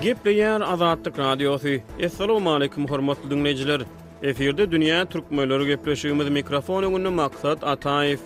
Gepleýär Azatlyk Radiosy. Assalamualaikum hormatly diňleýjiler. Efirde dünýä türkmenleri gepleşigimiz mikrofon öňünde Maksat Ataýew.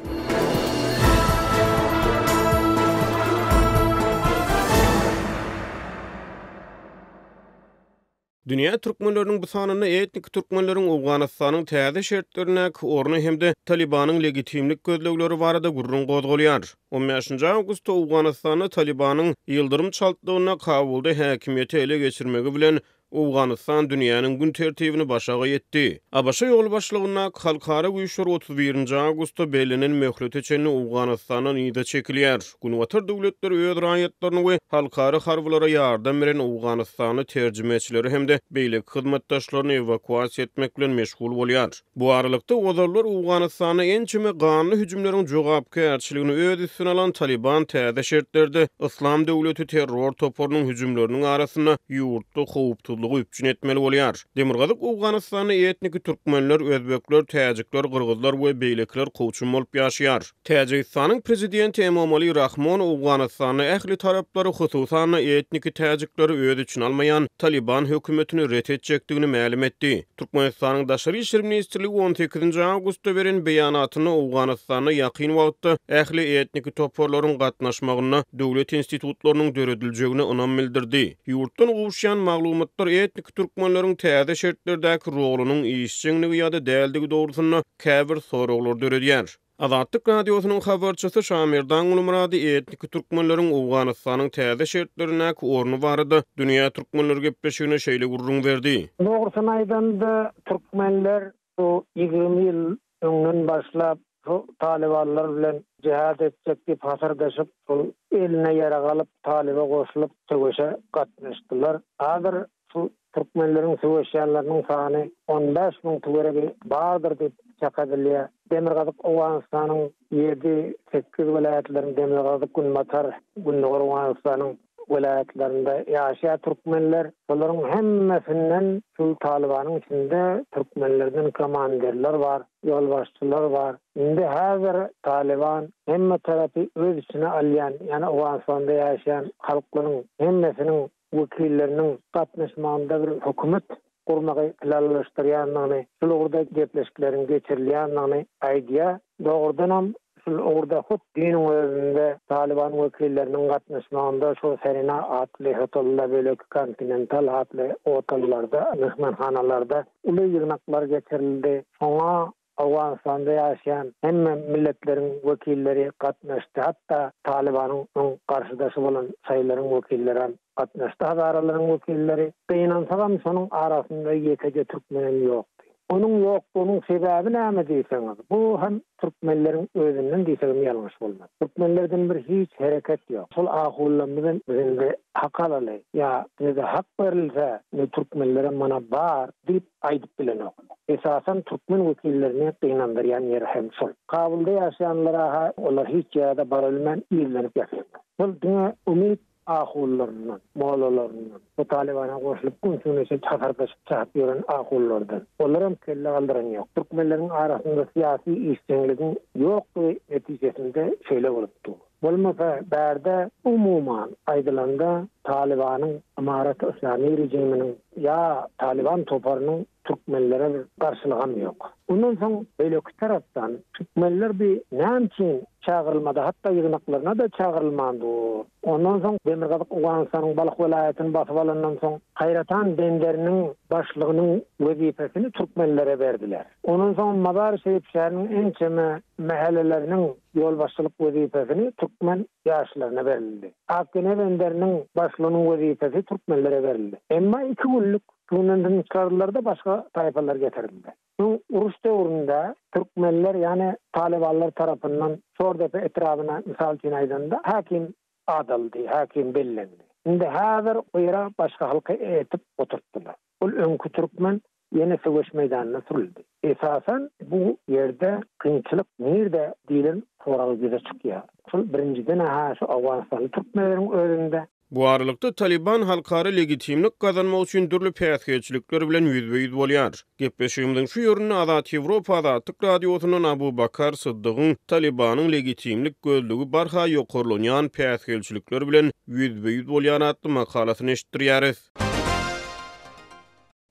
Dünýä türkmenleriniň bu sanynda etniki türkmenleriň Owganystanyň täze şertlerindäki orny hem-de Talybanyň legitimlik gözlegleri barada gürrüň gozgalýar. On bäşinji awgustda Owganystanda Talybanyň ýyldyrym çaltlygynda Kabulda häkimiýeti ele geçirmegi bilen Owganystan dünýäniň gün tertibini başagaý etdi. ABŞ ýolbaşçylygyndaky halkara güýçler 31-nji awgustda bellenen möhlete çenli Owganystandan yza çekilýär. Günbatar döwletleri öz raýatlaryny we halkara harbylara ýardam beren owganystanly terjimeçileri hem-de beýleki hyzmatdaşlaryny ewakuasiýa etmek bilen meşgul bolýar. Bu aralykda, ozallar Owganystanda ençeme ganly hüjümleriň jogapkärçiligini öz üstüne alan Talyban täze şertlerde Yslam döwleti terror toparynyň hüjümleriniň arasynda ýurtda howpsuzlygy üpjün etmeli bolýar. Demirgazyk Owganystanda etniki türkmenler, özbekler, täjikler, gyrgyzlar we beýlekiler kowçum bolup ýaşaýar. Täjigistanyň prezidenti Emomali Rahmon Owganystanda ähli taraplary, hususan-da, etniki täjikleri öz içine almaýan Talyban hökümetini ret etjekdigini mälim etdi. Türkmenistanyň Daşary işler ministrligi on sekizinji awgustda beren beýanatynda Owganystanda ýakyn wagtda ähli etniki toparlaryň gatnaşmagynda döwlet institutlarynyň dörediljegine ynam bildirdi. Ýurtdan gowuşýan maglumatlar etniki türkmenleriň täze şertlerdäki rolunyň işjeňligi ýa-da däldigi dogrusynda käbir soraglary döredýär. Azatlyk Radiosynyň habarçysy Şamerdan Gulmyrady etniki türkmenleriň Owganystanyň täze şertlerindäki orny barada Dünýä türkmenleri gepleşigine şeýle gürrüň berdi. Dogrusyny aýdanda, türkmenler şu 20 ýyl öňden başlap şu talybanlar bilen jihad etjek diýip hasyrdaşyp, şol eline ýarag alyp, talyba goşulyp söweşe gatnaşdylar. Häzir Şu türkmenleriň söweşýänleriniň sany 15 müň töweregi bardyr diýip çak edilýär. Demirgazyk Owganystanyň ýedi, sekiz welaýatlaryň, demirgazyk, günbatar, gündogar Owganystanyň welaýatlarynda ýaşaýar türkmenler. Şolaryň hemmesinden şu Talybanyň içinde türkmenlerden komandirler bar, ýolbaşçylar bar. Indi häzir Talyban hemme tarapy öz içine alýan, ýagny Owganystanda ýaşaýan halklaryň hemmesiniň wekilleriniň gatnaşmagynda bir hökümet gurmagy planlaşdyrýandygyny, şul ugurda gepleşikleriň geçirilýändigini aýdýar. Dogrudanam, şul ugurda hut düýnüň özünde Talyban wekilleriniň gatnaşmagynda şu Serena atly hotelda, beýleki Kontinental atly otellarda, myhmanhanalarda uly ýygnaklar geçirildi. Şoňa Owganystanda ýaşaýan hemme milletleriň wekilleri gatnaşdy, hatda Talybanyň öň garşydaşy bolan şaýylaryň wekillerem gatnaşdy, hazaralaryň wekilleri. Gynansagam şonuň arasynda ýekeje türkmenem ýokdy. Onuň ýokdugynyň sebäbi näme diýseňiz, bu hem türkmenleriň özünden diýsegem ýalňyş bolmaz. Türkmenlerden bir hiç hereket ýok. Şol ahunlarymyzam biz indi hak alaly, ýa bize-de hak berilse, indi türkmenlerem mana bar diýip aýdyp bilenok. Esasan türkmen wekillerini gynandyrýan ýeri hem şol. Kabulda ýaşaýanlara-ha olar hiç ýere-de barabilmän yzlanyp ýatyrlar. Şol diňe umyt ahunlaryndan, mollalaryndan, bu Talybana goşulyp gün-güneşe çasardaşyp çahyp ýören ahunlardan. Olaram kelle galdyran ýok. Türkmenleriň arasynda syýasy işjeňligiň ýokdugy netijesinde şeýle bolup dur. Bolmasa bärde umuman aýdylanda Talybanyň Ymarat Yslamy režiminiň ýa Talyban toparynyň türkmenlere bir garşylygam ýok. Ondan soň beýleki tarapdan türkmenler bi näme üçin çagyrylmady hatda ýygnaklaryna-da çagyrylman dur. Ondan soň Demirgazyk Owganystanyň Balh welaýatyny basyp alandan soň Haýratan benderiniň başlygynyň wezipesini türkmenlere berdiler. Ondan soň Mazar-y-Şerif şäheriniň ençeme mähelleleriniň ýolbaşçylyk wezipesini türkmen ýaşlaryna berildi. Akgene benderiniň başlygynyň wezipesi türkmenlere berildi. Emma iki günlük şundan çykaryldy-da başga taýpalar getirildi. Öň uruş döwründe türkmenler ýagny talybanlar tarapyndan Şordepe etrabyna mysal üçin aýdanda häkim adaldy, häkim bellendi. Indi häzir o ýere başga halky etip oturtdylar. Ol öňki türkmen ýene söweş meýdanyna sürüldi. Esasan bu ýerde kynçylyk nirde diýlen sorag ýüze çykýar. Şol birinjiden-ä şu owganystanly türkmenleriň özünde. Bu aralykda, Talyban halkara legitimlik gazanmak üçin dürli päsgelçilikler bilen ýüzbe-ýüz bolýar. Gepleşigimiziň şu ýerinde Azat Ýewropa Azatlyk Radiosyndan Abu Bakar Syddygyň Talybanyň legitimlik gözlegi barha ýokarlanýan päsgelçilikler bilen ýüzbe-ýüz bolýar atly makalasyny eşitdirýäris.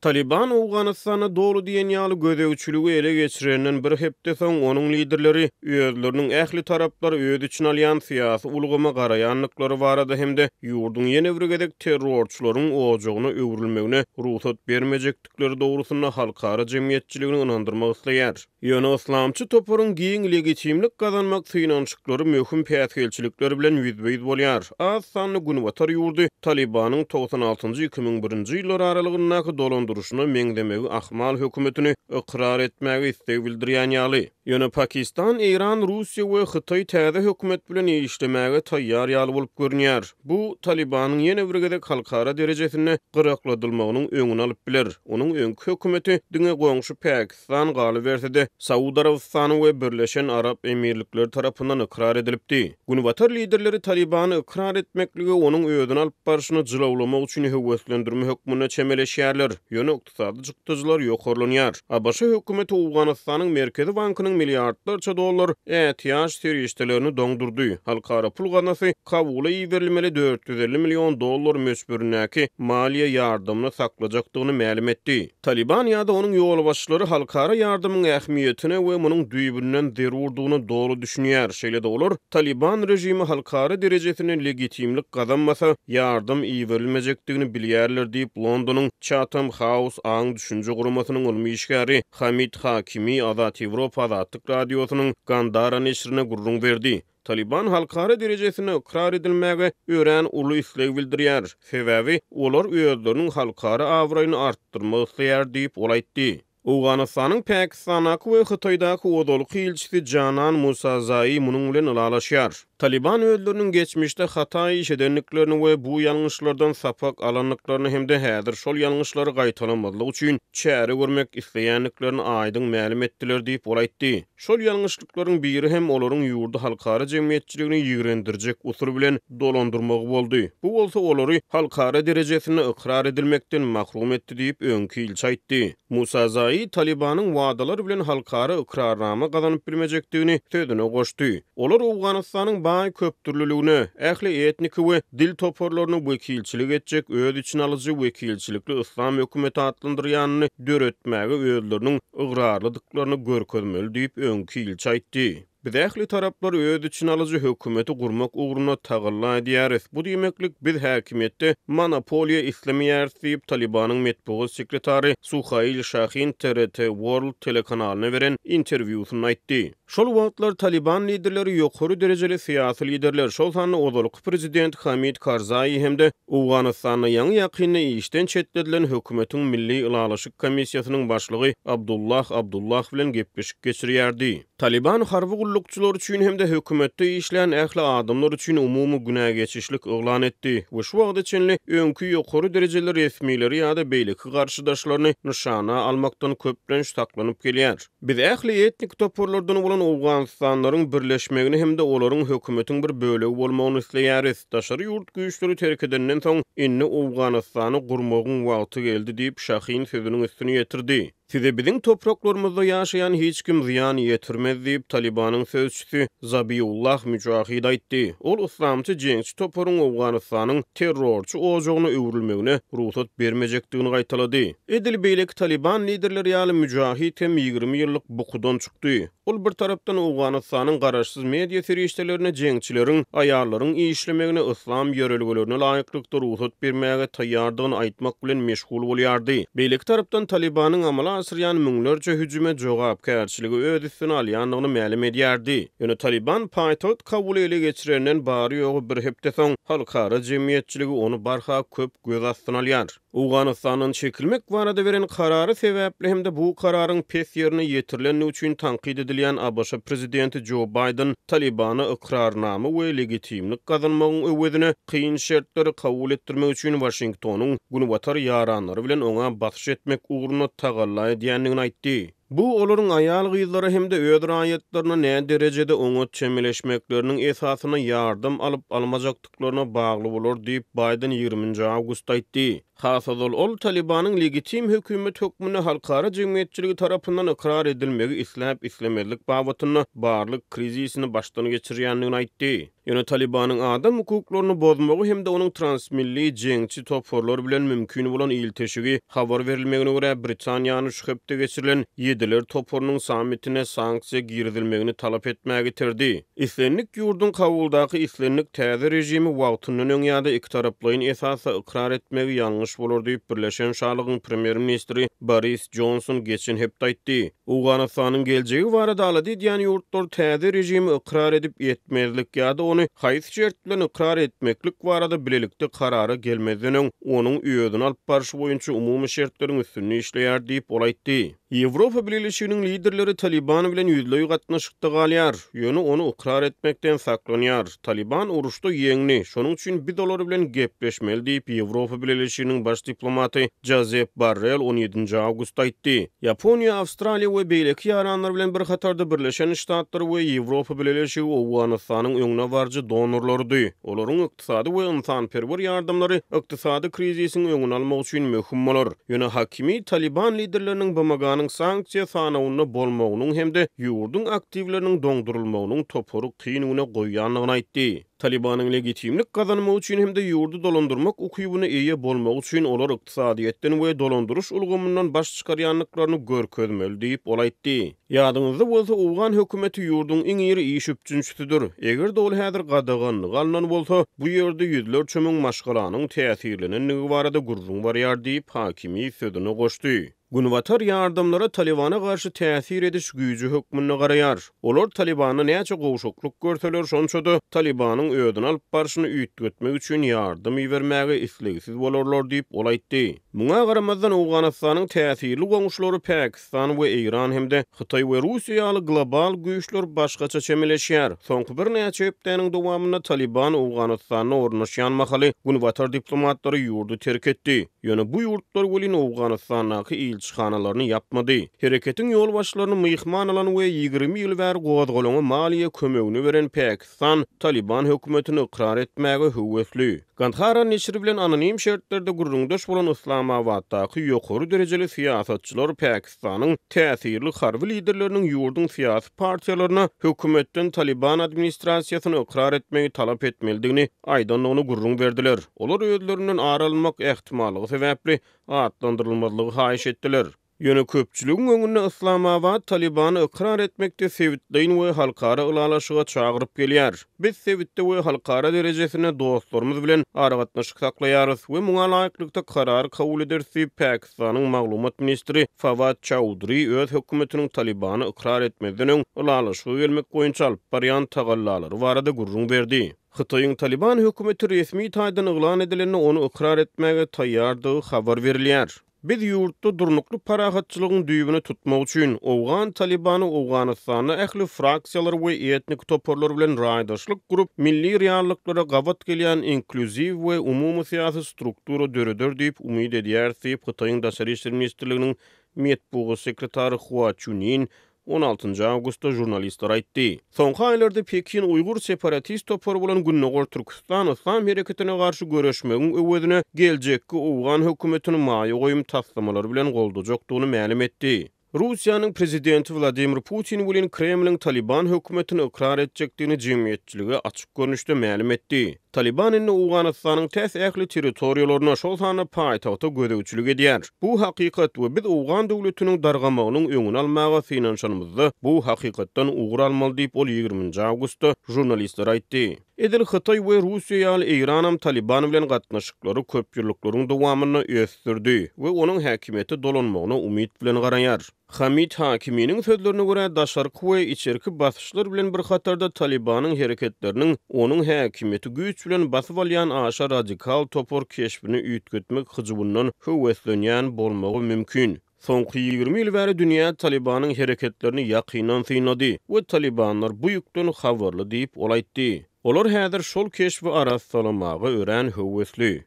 Talyban Owganystanda doly diýen ýaly gözegçiligi ele geçirenden bir hepde soň, onuň liderleri özleriniň ähli taraplary öz içine alýan syýasy ulgama garaýandyklary barada hem-de ýurduň ýene bir gezek terrorçylaryň ojagyna öwrülmegine rugsat bermejekdikleri dogrusynda halkara jemgyýetçiligini ynandyrmak isleýär. Ýöne yslamçy toparyň giň legitimlik gazanmak synanyşyklary möhüm päsgelçilikler bilen ýüzbe-ýüz bolýar. Az sanly günbatar ýurdy Talybanyň 96 2001-nji ýyllar aralygyndaky dolandyryşyna meňzemegi ahmal hökümetini ykrar etmäge isleg bildirýän ýaly. Ýöne Pakistan, Eýran, Russiýa we Hytaý täze hökümet bilen işlemäge taýýar ýaly bolup görünýär. Bu, Talybanyň ýene bir gezek halkara derejesinde gyrakladylmagynyň öňüni alyp biler. Onuň öňki hökümeti diňe goňşy Pakistan, galyberse-de, Saud Arabystany we Birleşen Arap Emirlikleri tarapyndan ykrar edilipdi. Günbatar liderleri Talybany ykrar etmeklige onuň özüni alyp barşyny jylawlamak üçin höweslendirme hökmünde çemeleşýärler. Ýöne ykdysady çykdajylar ýokarlanýar. ABŞ hökümeti Owganystanyň Merkezi bankynyň milliardlarça dollar ätiýaç serişdelerini doňdurdy. Halkara pul gaznasy Kabula iberilmeli 450 million dollar möçberindäki maliýe ýardamyny saklajakdygyny mälim etdi. Talyban ýa-da onuň ýolbaşçylary halkara ýardamyň ähmiýetine we munuň düýbünden zerurdygyna doly düşünýär. Şeýle-de olar, Talyban režimi halkara derejesinde legitimlik gazanmasa, ýardam iberilmejekdigini bilýärler diýip, Londonyň Chatham House aň-düşünje guramasynyň ylmy işgäri Hamid Hakimi Azat Ýewropa Azatlyk Radiosynyň Gandara neşirine gürrüň berdi. Talyban halkara derejesinde ykrar edilmäge örän uly isleg bildirýär, sebäbi olar özleriniň halkara abraýyny artdyrmak isleýär diýip, ol aýtdy. Owganystanyň Pakistandaky we Hytaýdaky ozalky ilçisi Janan Musazai munuň bilen ylalaşýar. Talyban özleriniň geçmişde hata iş edendiklerini we bu ýalňyşlardan sapak alandyklaryny hem-de häzir şol ýalňyşlary gaýtalamazlyk üçin çäre görmek isleýändiklerini aýdyň mälim etdiler diýip, ol aýtdy. Şol ýalňyşlyklaryň biri hem olaryň ýurdy halkara jemgyýetçiligini ýigrendirjek usul bilen dolandyrmagy boldy. Bu bolsa olary halkara derejesinde ykrar edilmekden mahrum etdi diýip, öňki ilçi aýtdy. Musa Zai Talybanyň wadalar bilen halkara ykrarnama gazanyp bilmejekdigini sözüne goşdy. Olar Owganystanyň baý köpdürlüligine, ähli etniki we dil toparlaryna wekilçilik etjek öz içine alyjy wekilçilikli yslam hökümeti atlandyrýanyny döretmäge özleriniň ygrarlydyklaryny görkezmeli diýip, öňki ilçi aýtdy. Biz ähli taraplary öz içine alyjy hökümeti gurmak ugrunda tagalla edýäris. Bu diýmeklik, biz häkimiýetde monopoliýa islemeýäris diýip, Talybanyň metbugat sekretary Suhail Şahin TRT World telekanalyna beren interwýusynda aýtdy. Şol wagtlar Talyban liderleri ýokary derejeli syýasy liderler, şol sanda ozalky prezident Hamid Karzai hem-de Owganystanda ýaňy-ýakynda işden çetledilen hökümetiň Milli ylalaşyk komissiýasynyň başlygy Abdullah Abdullah bilen gepleşik geçirýärdi. Talyban harby gullukçylar üçin hem-de hökümetde işlän ähli adamlar üçin umumy günä geçişlik yglan etdi we şu wagta çenli öňki ýokary derejeli resmileri ýa-da beýleki garşydaşlaryny nyşana almakdan köplenç saklanyp gelýär. Biz ähli etnik toparlardan bolan owganystanlylaryň birleşmegini hem-de olaryň hökümetiň bir bölegi bolmagyny isleýäris. Daşary ýurt güýçleri terk edenden soň, indi Owganystany gurmagyň wagty geldi diýip, Şahin sözüniň üstüni ýetirdi. Size biziň topraklarymyzda ýaşaýan hiç kim zyýan ýetirmez diýip, Talybanyň sözçüsi Zabiullah Müjahid aýtdy. Ol yslamçy jeňçi toparyň Owganystanyň terrorçy ojagyna öwrülmegine rugsat bermejekdigini gaýtalady. Edil beýleki Talyban liderleri ýaly Müjahid hem 20 ýyllyk bukudan çykdy. Ol bir tarapdan Owganystanyň garaşsyz media serişdelerine jeňçileriň, aýallaryň işlemegine yslam ýörelgelerine laýyklykda rugsat bermäge taýýardygyny aýtmak bilen meşgul bolýardy. Beýleki tarapdan Talybanyň amala aşyrýan müňlerçe hüjüme jogapkärçiligi öz üstüne alýandygyny mälim edýärdi. Ýöne Talyban paýtagt Kabuly ele geçirenden bary-ýogy bir hepde soň halkara jemgyýetçiligi ony barha köp göz astyna alýar. Owganystandan çekilmek barada beren karary sebäpli hem-de bu kararyň pes ýerine ýetirilendigi üçin tankyt edilýän ABŞ prezidenti Jo Baýden Talybana ykrarnama we legitimlik gazanmagyň öwezine kyn şertleri kabul etdirmek üçin Waşingtonyň günbatar ýaranlary bilen oňa basyş etmek ugrunda tagalla edýändigini aýtdy. Bu olaryň aýal-gyzlara hem-de öz raýatlaryna näderejede oňat çemeleşmekleriniň esasynda ýardam alyp-almajakdyklaryna bagly bolar diýip, Baýden ýigriminji awgustda aýtdy. Has ozal ol Talybanyň legitim hökümet hökmünde halkara jemgyýetçiligi tarapyndan ykrar edilmegi isläp-islemezlik babatynda barlyk krizisini başdan geçirýändigini aýtdy. Ýöne Talybanyň adam hukuklaryny bozmagy hem-de onuň transmilli jeňçi toparlar bilen mümkin bolan ilteşigi, habar berilmegine görä, Britaniýany şu hepde geçirilen Ýediler toparynyň sammitinde sanksiýa girizilmegini talap etmäge iterdi. Islendik ýurduň Kabuldaky islendik täze režimi wagtyndan öň ýa-da ikitaraplaýyn esasda ykrar etmegi ýalňyş bolar diýip, Birleşen Şalygyň premýer-ministri Boris Jonson geçen hepde aýtdy. Owganystanyň geljegi barada alada edýän ýurtlar täze režimi ykrar edip etmezlik ýa-da ony haýsy şert bilen ykrar etmeklik barada bilelikde karara gelmezden öň, onuň özüni alyp barşy boýunça umumy şertleriň üstünde işleýär diýip, ol aýtdy. Ýewropa Bileleşiginiň liderleri Talyban bilen ýüzleý gatnaşykda galýar, ýöne ony ykrar etmekden saklanýar. Talyban uruşda ýeňdi, şonuň üçin biz olar bilen gepleşmeli diýip, Ýewropa Bileleşiginiň baş diplomaty Jozep Borrell on ýedinji awgustda aýtdy. Ýaponiýa, Awstraliýa we beýleki ýaranlar bilen bir hatarda Birleşen Ştatlar we Ýewropa Bileleşigi Owganystanyň öňdebaryjy donorlarydy. Olaryň Ykdysady we ynsanperwer ýardamlary ykdysady krizisiň öňüni almak üçin möhüm bolar. Ýöne Hakimi Talyban liderleriniň BMG-niň sanksiýa sanawynda bolmagynyň hem-de ýurduň aktiwleriniň doňdurylmagynyň topary kyn güne goýýandygyny aýtdy. Talybanyň legitimlik gazanmagy üçin hem-de ýurdy dolandyrmak ukybyna eýe bolmagy üçin olar ykdysadyýetden we dolandyryş ulgamyndan baş çykarýandyklaryny görkezmeli diýip, ol aýtdy. Ýadyňyzda bolsa, owgan hökümeti ýurduň iň iri iş üpjünçisidir. Eger-de ol häzir gadaganlyga alnan bolsa, bu ýerde ýüzlerçe müň maşgalanyň täsirlenendigi barada gürrüň barýar diýip, Hakimi sözüne goşdy. Günbatar ýardamlara Talybana garşy täsir ediş güýji hökmünde garaýar. Olar Talybanda näçe gowşaklyk görseler, şonça-da Talybanyň özüni alyp barşyny üýtgetmek üçin ýardam ibermäge islegsiz bolarlar diýip, ol aýtdy. Muňa garamazdan, Owganystanyň täsirli goňşulary Pakistan we Eýran hem-de Hytaý we Russiýa ýaly global güýçler başgaça çemeleşýär. Soňky birnäçe hepdäniň dowamynda Talyban Owganystanda ornaşýan mahaly günbatar diplomatlary ýurdy terk etdi. Ýöne bu ýurtlar welin Owganystandaky ilçihanalaryny ýapmady. Hereketiň ýolbaşçylaryny myhman alan we 20 ýyl bäri gozgalaňa maliýe kömegini beren Pakistan Talyban hökümetini ykrar etmäge höwesli. Gandhara neşiri bilen anonim şertlerde gürrüňdeş bolan Yslamabatdaky ýokary derejeli syýasatçylar Pakistanyň täsirli harby liderleriniň ýurduň syýasy partiýalaryna hökümetden Talyban administrasiýasyny ykrar etmegi talap etmelidigini aýdandygyny gürrüň berdiler. Olar özlerinden ar alynmak ähtimallygy sebäpli atlandyrylmazlygy haýyş etdiler. Ýöne köpçüligiň öňünde Yslamabat Talybany ykrar etmekde sebitleýin we halkara ylalaşyga çagyryp gelýär. Biz sebitde we halkara derejesinde dostlarymyz bilen aragatnaşyk saklaýarys we muňa laýyklykda karar kabul ederis diýip, Pakistanyň maglumat ministri Fawad Çaudri öz hökümetiniň Talybany ykrar etmezden öň ylalaşyga gelmek boýunça alyp barýan tagallalary barada gürrüň berdi. Hytaýyň Talyban hökümeti resmi taýdan yglan edilende ony ykrar etmäge taýýardygy habar berilýär. Biz ýurtda durnukly parahatçylygyň düýbüni tutmak üçin, owgan Talybany Owganystanda ähli fraksiýalar we etnik toparlar bilen raýdaşlyk gurup, milli reallyklara gabat gelýän inklýuziw we umumy syýasy struktura döreder diýip umyt edýäris diýip, Hytaýyň Daşary işler ministrliginiň metbugat sekretary Hua Çunýin On altynjy awgustda žurnalistlere aýtdy. Soňky aýlarda Pekin uýgur separatist topary bolan Gündogar Türküstan yslam hereketine garşy göreşmegiň öwezine geljekki owgan hökümetini maýa goýum taslamalary bilen goldajakdygyny mälim etdi. Russiýanyň prezidenti Wladimir Putin welin Kremliň Talyban hökümetini ykrar etjekdigini jemgyýetçilige açyk görnüşde mälim etdi. Talyban indi Owganystanyň täs ähli territoriýalaryna, şol sanda paýtagta gözegçilik edýär. Bu hakykat we biz owgan döwletiniň dargamagynyň öňüni almaga synanyşanymyzda bu hakykatdan ugur almaly diýip, ol ýigriminji awgustda žurnalistlere aýtdy. Edil Hytaý we Russiýa ýaly Eýranam Talyban bilen gatnaşyklary köpýyllyklaryň dowamynda ösdürdi we onuň häkimiýete dolanmagyna umyt bilen garaýar. Hamid Hakiminiň sözlerine görä, daşarky we içerki basyşlar bilen bir hatarda Talybanyň hereketleriniň onuň häkimiýeti güýç bilen basyp alýan aşa radikal topar keşbini üýtgetmek hyjuwyndan höweslenýän bolmagy mümkin. Soňky 20 ýyl bäri dünýä Talybanyň hereketlerini ýakyndan synlady we talybanlar bu ýükden habarly diýip, ol aýtdy. Olar häzir şol keşbi arassalamaga örän höwesli.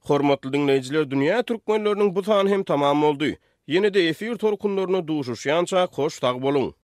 Hormatly diňleýjiler Dünýä Türkmenleriniň bu sany hem tamam boldy. Ýene-de efir tolkunlarynda duşuşýançak hoş sag boluň!